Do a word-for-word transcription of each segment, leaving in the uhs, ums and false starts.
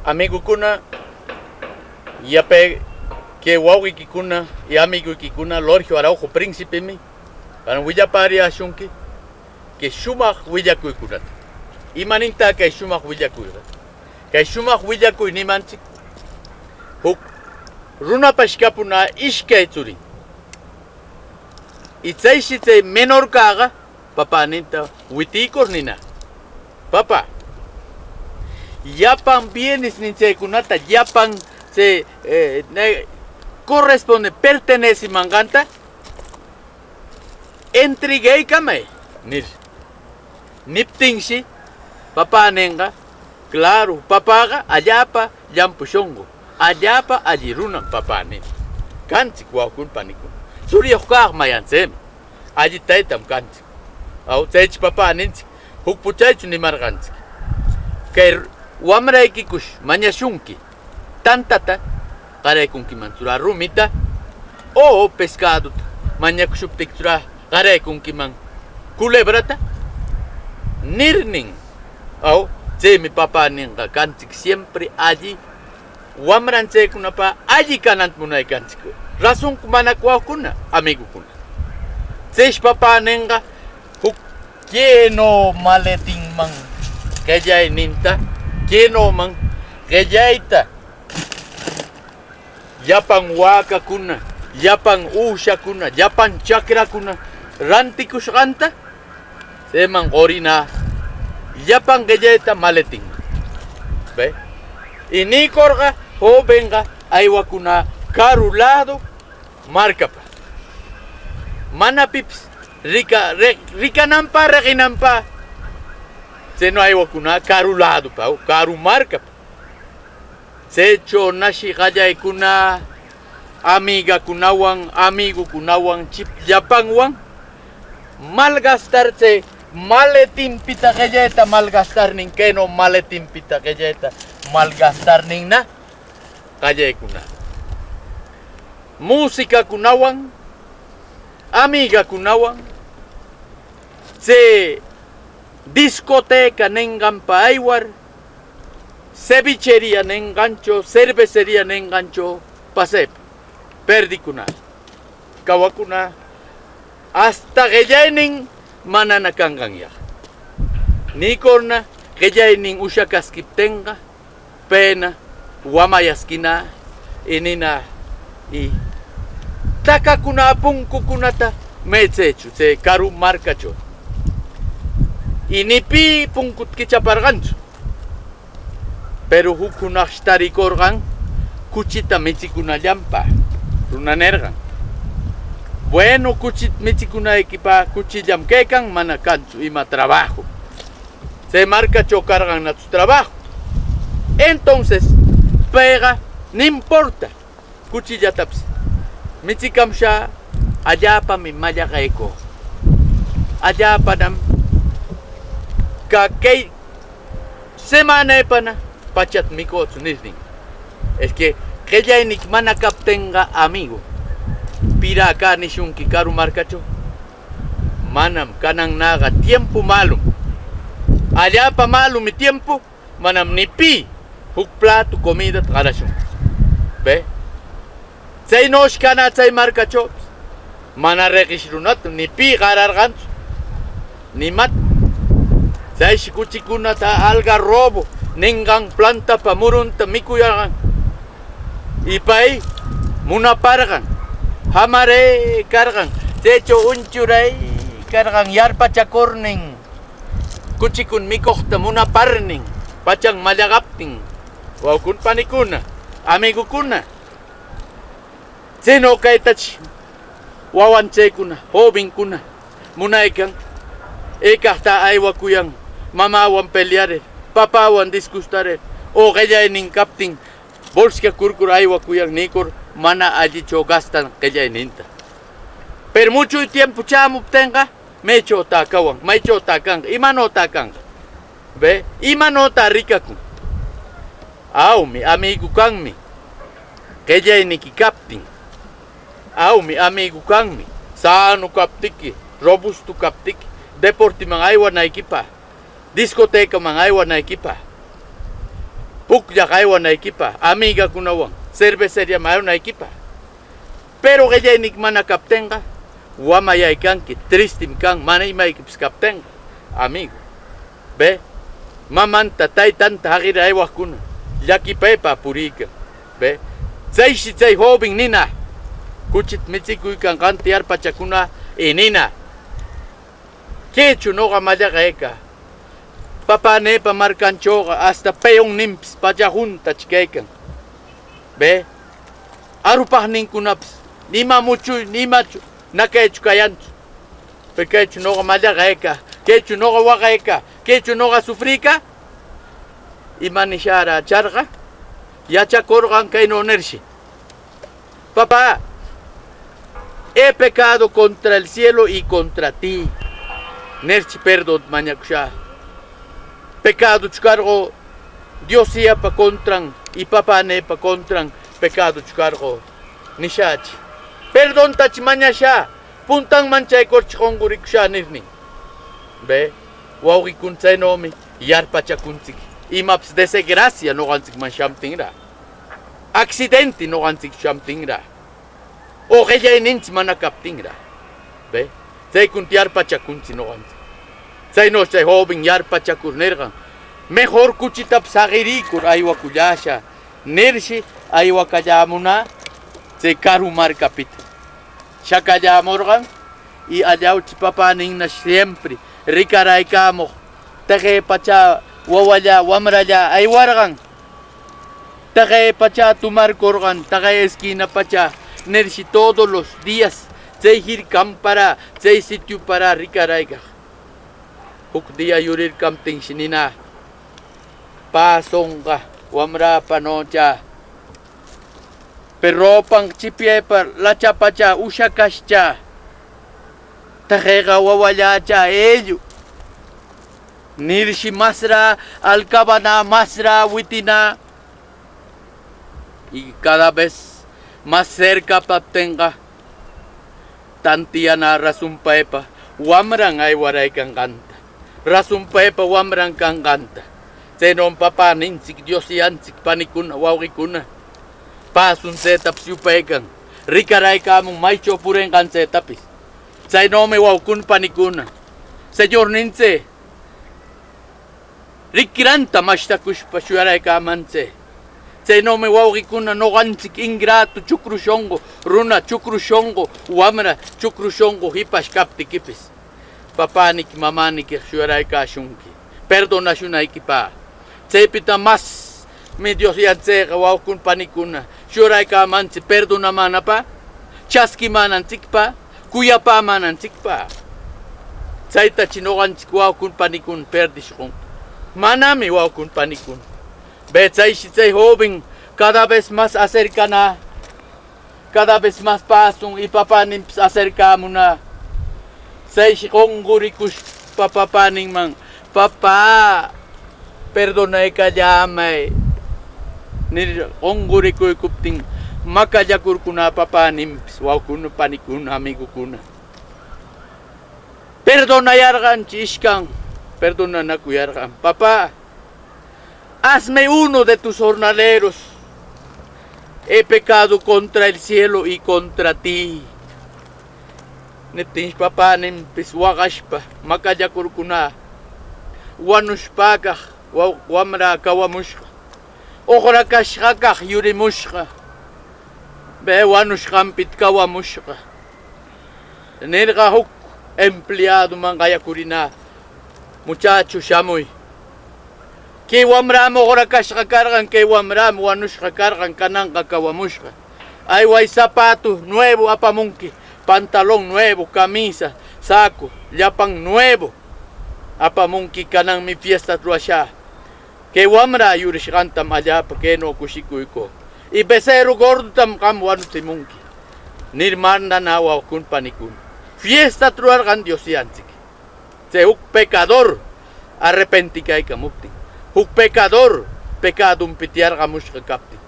Amigokuna, yapay kay wawqiykikuna y amiguykikuna, Lorgio Araujo Príncipemi, qan willapariyashunki kay shumaq willakuykunata. Imanintaq kay shumaq willakuyqa? Kay shumaq willakuy nimanchik, huk runapash kapun iskay tsurin. Y chayshi chay menorkaqa papäninta witiykur nina: Papá, llapan bienesnin chaykunata, llapan chay, eh, ne-, corresponde, pertenecemanqanta entregaykamay, nir. Niptinshi, papäninqa, claro, papäqa allapa llampu shunqu, allapa alli runam papänin. Kanchik wawqikuna, paniykuna. Churiyuq kaq mayanchikmi. Alli taytam kanchik. Aw, chaychik papäninchik huk puchaychik nimarqanchik: Kay wamraykikush mañashunki tantata qaraykunkimanchuraq rumita, o pescadota mañakushuptiykichuraq qaraykunkiman culebrata, nirnin. Aw, chaymi papäninqa kanchik siempre alli wamran chaykunapa alli kananta munaykanchik. Razonku manaku wawqikuna, amigokuna? Chayshi papäninqa huk lleno maletinman qillayninta, llenoman qillayta, llapan wakakuna, llapan uushakuna, llapan chakrakuna rantikushqanta chayman qurina, llapan qillayta maletinman. ¿Ve? Y niykurqa jovenqa aywakuna karu lado markapa. Mana pipis rika-, ri-, rikananpaq, riqinanpaq. Chayno aywakuna karu ladopa, karu markapa. Chaychö nashi qallaykuna, amigakunawan, amigokunawan, chip llapanwan malgastar, chay maletinpita qillayta malgastarnin, kayno maletinpita qillayta malgastarninna, qallaykuna, musicakunawan, amigakunawan, chay discoteca ninqanpa aywar, cevichería ninqanchö, cervecería ninqanchö pasaypa, perdikuna, kawakuna, hasta qillaynin manana kanqanyaq. Niykurna, qillaynin ushakaskiptinqa, pena wamayaskina, y nina, y takakuna punkukunata maychaychö, chay karu markachö. Y ni pi punkut kichaparqanchu. Pero huk hunaqshi tarikurqan kuchita michikunallanpa. Runa nirqan: Bueno, kuchit michikunaykipaq kuchillam kaykan, mana kanchu ima trabajo. Chay markachö karqan nachu trabajo. Entonces, payqa, no importa, kuchillatapis michikamushaq, allapami mallaqayku. Allapanam ka-, kay semanaypana pachat mikutsu, nisnin. Es que qillayniki mana kaptinqa, amigo, pirä kä nishunki karu markachö? Manam, kanan naqa tiempo malum. Allapa malumi tiempo, manam ni pi huk plato comidata qarashun. ¿Ve? Chaynosh kana chay markachöpis. Mana riqish runata ni pi qararqantsu, ni mata. Chayshi kuchikunata algarrobo ninqan plantapa murunta mikuyarqan. Y pay munaparqan, jamarï karqan, chaychö unchuray karqan yarpachakurnin, kuchikun mikuqta munaparnin, pachan mallaqaptin, wawqikuna, panikuna, amigokuna. Chayno kaytachi wawanchikkuna, jovenkuna munaykan, ¿haykaqtaq aywakuyan? Mamäwan pelearir, papáwan disgustarir, o qillaynin kaptin, bolsita kurkur aywakuyan niykur, mana allichö gastan qillayninta. Pero muchuy tiempo chämuptinqa, ¿maychötaq kawan? ¿Maychötaq kanqa? ¿Imanötaq kanqa? ¿Ve? ¿Imanötaq rikakun? Awmi, amigo kanmi, qillayniki kaptin. Awmi, amigo kanmi, sano kaptiki, robusto kaptiki, deporteman aywanaykipaq, discotecaman aywanaykipaq. Huklla aywanaykipaq, amigakunawan cerveceriaman aywanaykipaq. Pero qillayniyki mana kaptinqa, wamayaykanki, tristem kan, mana imaykipis kaptinqa, amigo. Ve, mamanta, taytanta haqir aywaqkuna llakipaypaq puriykan. Ve, chayshi chay joven nina, kuchita michikuykan qanta yarpachakuna, y nina: Kaychu nuqa mallaqayka? Papanipa markanchawqa hasta peonninpis pacha huntach kaykan. Ve, arupaqninkunapis ni ima muchuy, ni imachu, na kaychu kayanchu. Pero kaychu nuqa mallaqayka, kaychu nuqa waqayka, kaychu nuqa sufriyka? Ima nishará charqa? Yachakurqan kaynaw nirshi: Papá, he pecado contra el cielo y contra ti, nirchi, perdón mañakushá. Pecadochu karqu Dios Yayapa contran y papanipa contran, pecadochu karqu, nishachi. Perdontachi mañashá, puntanman chaykurchi qunqurikushá, nirnin. Ve, wawqikuna, chaynawmi yarpachakunchik. Imapis desgracia nuqanchikman shamtinrá, accidente nuqanchik shamtinrá, o qillayninchik mana kaptinrá, ve, chaykunata yarpachakunchik nuqanchik. Chaynaw chay joven yarpachakur nirqan: Mejor kuchitapis saqirikur aywakullasha, nirshi, aywakallämunä chay karu markapita. Shakallämurqan, y allawchi papäninna siempre rikaraykamuq, taqi pacha wawalla, wamralla aywarqan. Taqi pacha tomarkurqan, taqi esquina pacha, nirshi, todos los días chay jirkamparä, chay sitiopara rikaraykaq. Huk día yurirkamtinshi nina: Pasunqa wamrapa nocha, pero ropan chipyaypa lachapacha ushakashcha, taqiqa wawallachá ayllu, nirshi masra alkabanä, masra witinä. Y cada vez más cerca paptinqa, tantiyanä rasunpaypa wamran aywaraykanqanta, rasunpaypa wamran kanqanta. Chaynawmi Papäninchik Dios Yanchik, panikuna, wawqikuna, pasun chaytapis yupaykan, rikaraykamun maychaw purinqan chaytapis. Chaynawmi wawqikuna, panikuna, Señorninchik rikiranta mashtakushpa shuyaraykamanchik. Chaynawmi wawqikuna, nuqanchik ingrato, chukru shunqu runa, chukru shunqu wamra, chukru shunqu hipash kaptikipis, papänik, mamänik shuyaraykäshunki perdonashunaykipä. Chaypita masmi Dios Yanchikqa, wawqikuna, panikuna, shuyaraykamanchik perdonamänapä, chaskimänanchikpä, kuyapämänanchikpä. Chaytachi nuqanchik wawqikuna, panikuna perdishunki. Manami, wawqikuna, panikuna. Ve, chayshi chay joven cada vez más acercanä, cada vez más pasun y papäninpis acercämunä. Chayshi qunqurikushpa papäninman: Papá, perdonaykallämay, nir qunqurikuykuptin, makallakurkunä papäninpis, wawqikuna, panikuna, amigokuna. Perdonayarqanchi ishkan, perdonanakuyarqan: Papá, hazme uno de tus jornaleros. He pecado contra el cielo y contra ti. Niptinshi papäninpis waqashpa makallakurkunä. Wanushpa kaq wa-, wamra kawamushqa. Uqrakashqa kaq yurimushqa. Ve, wanushqanpita kawamushqa. Nirqa huk empleadoman qayakurinä: Muchacho, shamuy. Kay wamrämi uqrakashqa karqan, kay wamrämi wanushqa karqan, kananqa kawamushqa. Ayway zapato nuevo apamunki, pantalón nuevo, camisa, saco, llapan nuevo apamunki, kananmi fiesta ruwashä. Kay wamra yurishqantam alläpa kaynaw kushikuykü. Y becerro gordotam qam wanutsimunki, nir mandanä, wawqikuna, panikuna. Fiestata rurarqan Dios Yanchik. Chay huk pecador arrepentikaykamuptin, huk pecador pecadonpita yarqamushqa kaptin.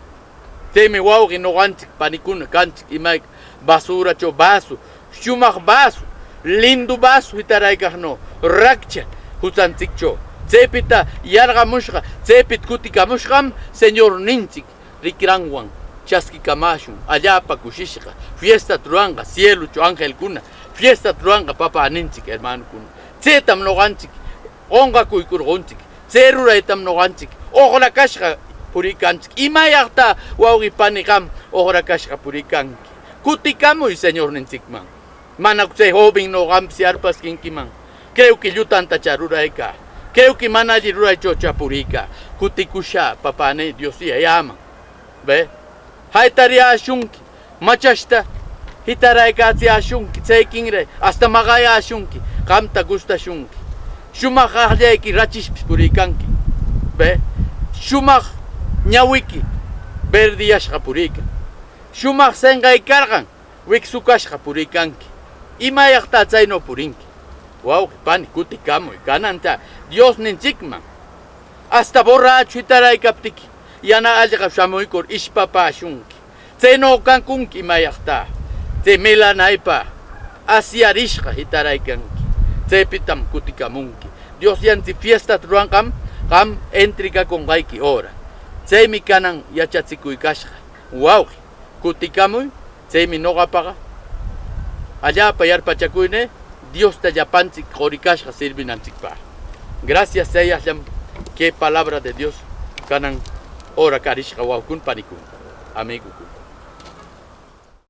Chaymi wawqi, nuqanchik panikuna kanchik imayka basurachaw vaso, shumaq vaso, lindo vaso hitaraykaqnaw rakcha jutsanchikchaw. Chaypita yarqamushqa Tsepit kutikamushqam Señornintsik rikranwan chaskikamashun, allapa kushishqa fiesta ruranqa cielocho angelkuna, fiesta ruranqa Papanintsik, hermanokuna. Tsetam nuqantsik qunqakuykurquntsik, tse ruraytam nuqantsik uqrakashqa purikantsik. Imayaqta wawqi pani qam uqrakashqa purikanki? Kutikamuy Señornintsikman. Manaku chay joven nuqampis yarpaskinkiman? Creo que llutantachá rurayka. Creo que mana alli ruraychawchá puriyka. Kutikushä Papaniy Dios Yayaman. Ve, jaytariyäshunki, machashta jitaraykätsiyäshunki, tsaykinri hasta maqayäshunki, qamta gustashunki. Shumaq aqllayki rachispis puriykanki. Ve, shumaq ñawiki verdeyashqa puriykan. Shumaq sinqay karqan wiksukashqa puriykanki. Imayaqta tsayno purinki? Wawqi pani, kutikamuy kananta Diosnintsikman. Hasta borracho jitaraykaptiki, yana allqu shamuykur ishpapäshunki. Tsayno kankunki imayaqta. Tsay milanaypa asyarishqa jitaraykanki. Tsaypitam kutikamunki. Dios Yayantsik fiesta ruranqam qam entregakunqayki hora. Tsaymi kanan yachatsikuy kashqa. Wawqi, kutikamuy. Tsaymi nuqapaqa allapa yarpachakuyniy Diosta llapantsik qurikashqa sirvinantsikpaq. Gracias, chayaqllam kay palabra de Dios kanan hora karishqa, wawqikuna, panikuna, amigokuna.